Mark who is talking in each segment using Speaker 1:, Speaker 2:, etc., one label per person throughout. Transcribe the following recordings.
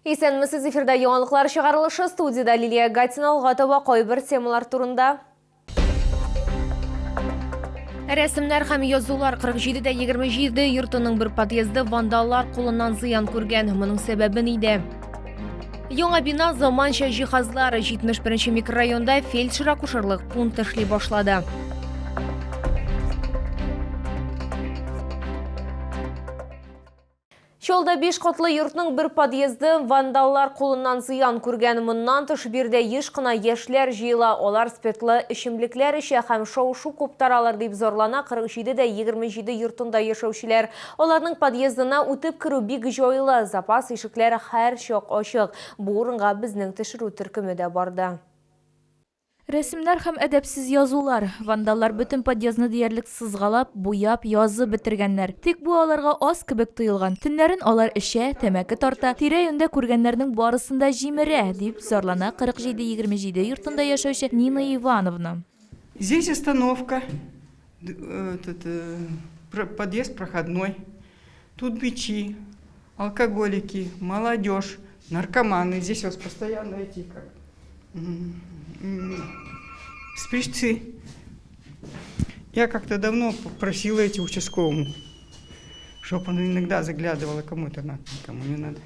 Speaker 1: Исәнмесез, эфирда яңалыклар чыгарылышы, студиядә Лилия Гатина. Алга таба кайбер темалар турында. Рәсемнәр һәм язулар. 47 дә 27 йортының бер подъезды вандаллар кулыннан зыян күргән. Моның сәбәбе нидә? Яңа бина, заманча җиһазлар. 71 микрорайонда фельдшер-акушерлык пункты эшли башлады. Чаллыда биш катлы йортның бер подъезды вандаллар кулыннан зыян күргән. Моннан тыш, биредә еш кына яшьләр җыела, алар спиртлы эчемлекләр эчә һәм шау-шу куптаралар, дип зарлана 47 дә 27 йортында яшәүчеләр. Аларның подъездына үтеп керү бик җайлы, запас ишекләр һәрчак ачык. Бу урынга безнең төшерү төркеме дә барды.
Speaker 2: Рәсемнәр һәм әдәпсез язулар. Вандаллар бөтен подъездны диярлек сызгалап, буяп, язып бетергәннәр. Тик бу аларга аз кебек тоелган. Төннәрен алар эчә, тәмәке тарта, тирә-юньдә күргәннәрнең барысын да җимерә, дип зарлана 47-27 йортында яшәүче Нина Ивановна.
Speaker 3: Здесь остановка, этот, подъезд проходной. Тут бичи, алкоголики, молодежь, наркоманы. Здесь у вас постоянно эти как спичцы. Я как-то давно просила эти участковому, чтобы он иногда заглядывал, кому это надо, никому не надо.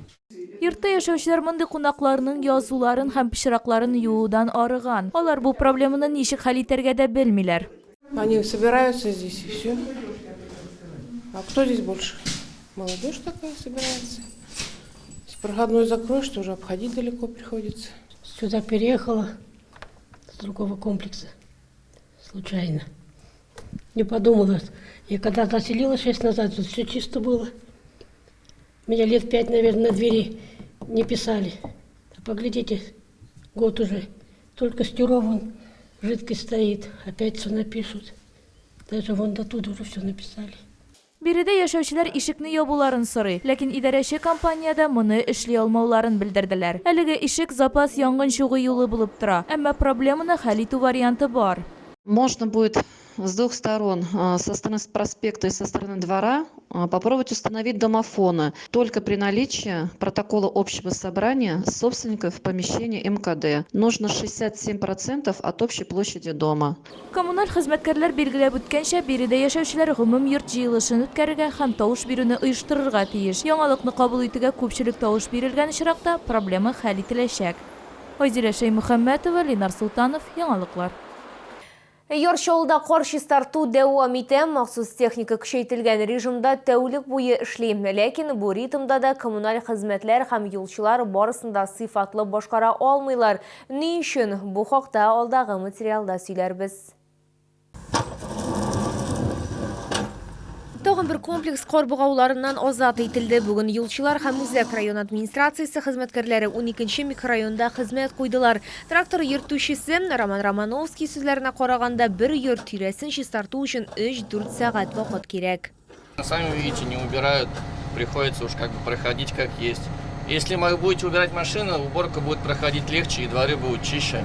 Speaker 2: Йортта яшәүчеләр мондый кунакларның язуларын һәм пычракларын юудан арыган. Алар бу проблеманы ничек хәл итәргә дә белмиләр.
Speaker 4: Они собираются здесь и все. А кто здесь больше? Молодежь такая собирается. Если проходной закроешь, то уже обходить далеко приходится.
Speaker 5: Сюда переехала с другого комплекса. Случайно. Не подумала. Я когда заселилась 6 назад, тут все чисто было. Меня лет 5, наверное, на двери не писали. А поглядите, год уже. Только стюро вон жидкость стоит. Опять все напишут. Даже вон до туда уже все написали.
Speaker 2: Биредә яшәүчеләр ишекне ябуларын сорый, ләкин идарәче компаниядә моны эшли алмауларын белдерделәр. Әлеге ишек запас янгын чыгу юлы булып тора, әмма проблеманы хәл итү варианты бар.
Speaker 6: Можно будет с двух сторон, со стороны проспекта и со стороны двора, попробовать установить домофоны только при наличии протокола общего собрания собственников в помещении МКД. Нужно 67% от общей площади дома.
Speaker 2: Коммуналь хезмәткәрләр билгеләп үткәнчә, биредә яшәүчеләр гомумйорт җыелышын үткәрергә һәм тавыш бирүне оештырырга тиеш. Яңалыкны кабул итүгә күпчелек тавыш бирелгән очракта, проблема хәл ителәчәк. Айзилә Шәймөхәммәтова, Ленар Солтанов, Яңалыклар.
Speaker 1: Яр Чаллыда кар чистарту дәвам итә. Махсус техника көчәйтелгән режимда тәүлек буе эшли. Ләкин бу ритмда да коммуналь хезмәтләр һәм юлчылар барысын да сыйфатлы башкара алмыйлар. Ни өчен? Бу хакта алдагы материалда сөйләрбез. Тагын бер комплекс кар богауларыннан азат ителде. Бүген юлчылар һәм Үзәк район администрациясе хезмәткәрләре уникенче микрорайонда хезмәт куйдылар. Трактор йөртүчесе Роман Романовский сүзләренә караганда, бер йорт тирәсен чистарту өчен өч-дүрт сәгать вакыт кирәк.
Speaker 7: Сами видите, не убирают, приходится уж как бы проходить как есть. Если вы будете убирать машину, уборка будет проходить легче и дворы будут чище.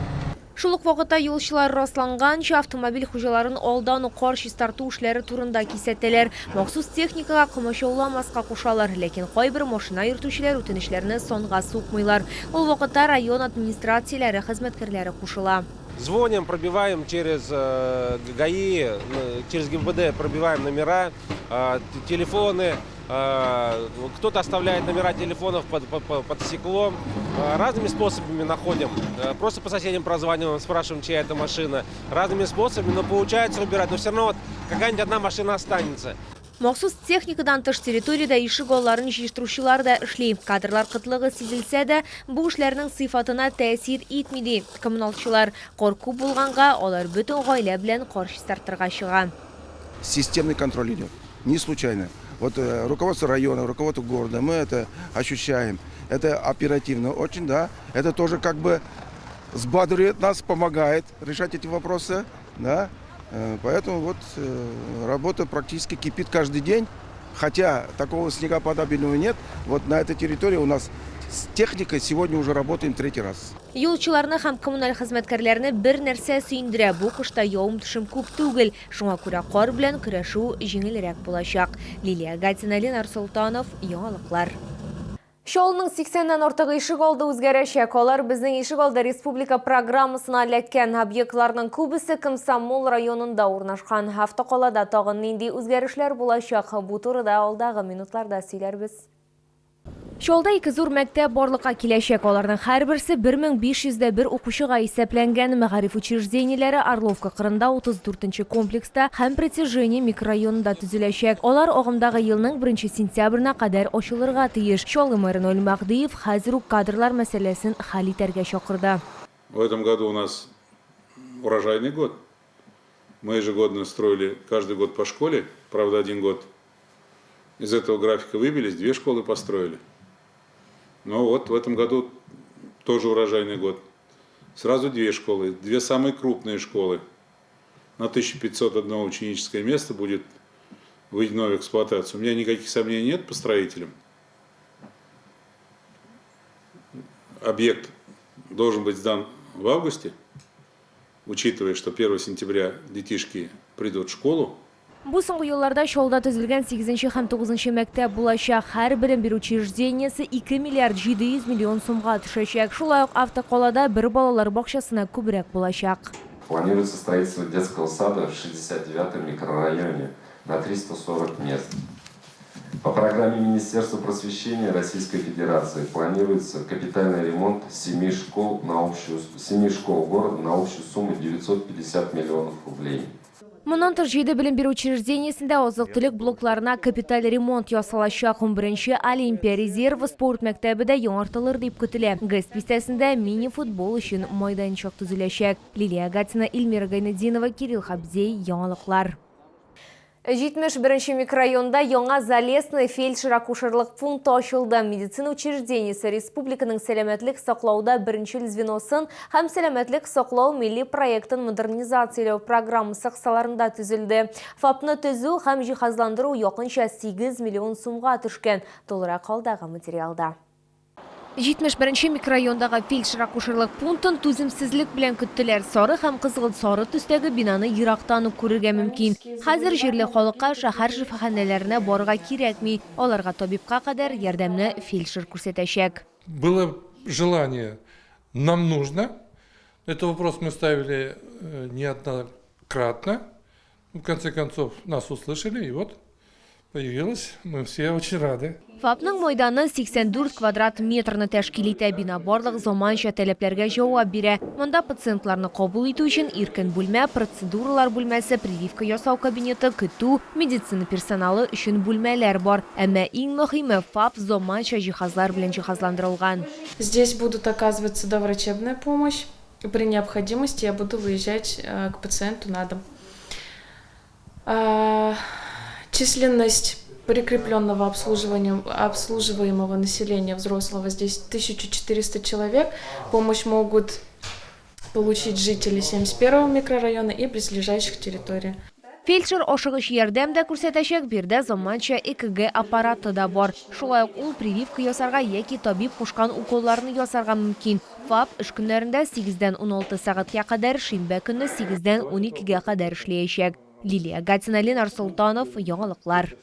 Speaker 1: Шул ук вакытта юлчылар расланганча, автомобиль хуҗаларын алдан ук кар чистарту эшләре турында кисәтәләр. Махсус техникага комачауламаска кушалар. Ләкин кайбер машина йөртүчеләр үтенечләрне санга сукмыйлар. Ул вакытта район администрацияләре хезмәткәрләре кушыла.
Speaker 8: Звоним, пробиваем через ГАИ, через ГИБДД пробиваем номера, телефоны. Кто-то оставляет номера телефонов под стеклом. Разными способами находим. Просто по соседям прозваниваем, спрашиваем, чья это машина. Разными способами, но получается убирать. Но все равно какая-нибудь одна машина останется.
Speaker 1: Махсус техникадан тыш территориядә ишек алларын җыештыручылар да эшли. Кадрлар кытлыгы сизелсә дә, бу эшләрнең сыйфатына тәэсир итми, ди коммуналчылар. Кар күп булганга, алар бөтен гаилә белән кар чистартырга чыга.
Speaker 9: Системный контроль идет. Не случайно. Вот руководство района, руководство города, мы это ощущаем. Это оперативно очень, да. Это тоже взбадривает нас, помогает решать эти вопросы, да. Поэтому работа практически кипит каждый день. Хотя такого снегопада обильного нет. Вот на этой территории у нас с техникой сегодня уже работаем третий раз.
Speaker 1: Юлчыларны һәм коммуналь хезмәткәрләрне бер нәрсә сөендерә. Бу кышта явым-төшем күп түгел. Шуңа күрә кар белән көрәшү җиңелрәк булачак. Лилия Гатина, Ленар Солтанов, Яңалыклар. Чаллының 80-нән артык ишегалды үзгәрәчәк. Алар Безнең ишегалды республика программасына эләккән. Объектларның күбесе Комсомол районында урнашкан. Автокалада тагын нинди үзгәрешләр булачак? Бу турыда алдагы минутларда сөйләрбез. Чаллыда ике зур мәктәп барлыкка киләчәк. Аларның һәрберсе 1501 укучыга исәпләнгән. Мәгариф учреждениеләре Орловка кырында 34 нче комплекста һәм Притяжение микрорайонында төзеләчәк. Алар агымдагы елның беренче сентябренә кадәр ачылырга тиеш. Чаллы мэры Наил Мәһдиев хәзер үк кадрлар мәсьәләсен хәл итәргә чакырды.
Speaker 10: В этом году у нас урожайный год. Мы ежегодно строили каждый год по школе, правда, один год из этого графика выбились, две школы построили. Но вот в этом году тоже урожайный год. Сразу две школы, две самые крупные школы. На 1501 ученическое место будет введено в эксплуатацию. У меня никаких сомнений нет по строителям. Объект должен быть сдан в августе, учитывая, что 1 сентября детишки придут в школу.
Speaker 1: Бу соңгы елларда Чаллыда төзелгән сигезенче һәм тугызынчы мәктәп булачак. Һәр белем бирү учреждениесе 2 миллиард 700 миллион сумга төшәчәк. Шулай ук автокалада бер балалар бакчасына күбрәк булачак.
Speaker 11: Планируется строительство детского сада в 69 микрорайоне на 340 мест. По программе Министерства просвещения Российской Федерации планируется капитальный ремонт 7 школ, на общую, 7 школ города на общую сумму 950 миллионов рублей.
Speaker 1: Моннан тыш, җиде белем бирү учреждениесендә азык-төлек блокларына капиталь ремонт ясалачак. Унберенче Олимпия резервы спорт мәктәбе дә яңартылыр дип көтелә. ГЭС бистәсендә мини-футбол өчен майданчык төзеләчәк. Лилия Гатина, Эльмира Гайнетдинова, Кирилл Хабзей, Яңалыклар. 71 нче микрорайонда яңа Залесный фельдшер-акушерлык пункты ачылды. Медицина учреждениесе республиканың сәламәтлек саклауда беренчел звеносын һәм Сәламәтлек саклау милли проектын модернизацияләү программасы кысаларында төзелде. ФАПны төзү һәм җиһазландыру якынча 8 миллион сумга төшкән. Тулырак алдагы материалда. 71 нче микрорайондагы фельдшер-акушерлык пунктын түземсезлек белән көттеләр. Сары һәм кызгылт сары төстәге бинаны ерактан ук күрергә мөмкин. Хәзер җирле халыкка шәһәр шифаханәләренә барырга кирәкми, аларга табибка кадәр ярдәмне фельдшер күрсәтәчәк.
Speaker 12: Было желание, нам нужно. Этот вопрос мы ставили неоднократно. В конце концов, нас услышали, и вот появилась. Мы все очень рады.
Speaker 1: ФАПның майданы 84 квадрат метрны тәшкил итә. Бина барлык заманча таләпләргә җавап бирә. Монда пациентларны кабул итү өчен иркен бүлмә, процедуралар бүлмәсе, прививка ясау кабинеты, көтү, медицина персоналы өчен бүлмәләр бар. Әмма иң мөһиме, ФАП заманча җиһазлар белән җиһазландырылган.
Speaker 13: Здесь будут оказываться доврачебная помощь. При необходимости я буду выезжать э, к пациенту на дом. А, численность прикрепленного обслуживания, обслуживаемого населения взрослого здесь 1400 человек. Помощь могут получить жители 71-го микрорайона и близлежащих территорий.
Speaker 1: Фельдшер ашыгыч ярдәм дә күрсәтәчәк, биредә заманча ЭКГ аппараты да бар. Шулай ук ул прививка ясарга яки табиб кушкан уколларны ясарга мөмкин. ФАП эш көннәрендә сигездән 16 сәгатькә кадәр, шимбә көнне сигездән уникегә кадәр эшләячәк. Лилия Гатина, Ленар Солтанов, Яңалыклар.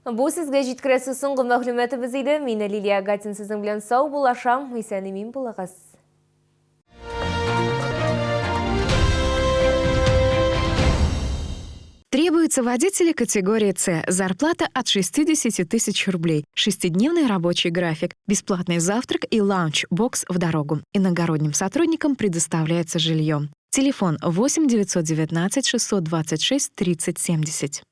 Speaker 1: Бу сезгә җиткерәсе соңгы мәгълүматыбыз иде. Мин Лилия Гатин сезнең белән сау булашам. Исән-имин булыгыз.
Speaker 14: Требуются водители категории С. Зарплата от 60 тысяч рублей. Шестидневный рабочий график. Бесплатный завтрак и ланч-бокс в дорогу. Иногородним сотрудникам предоставляется жилье. Телефон 8 919 626 30 70.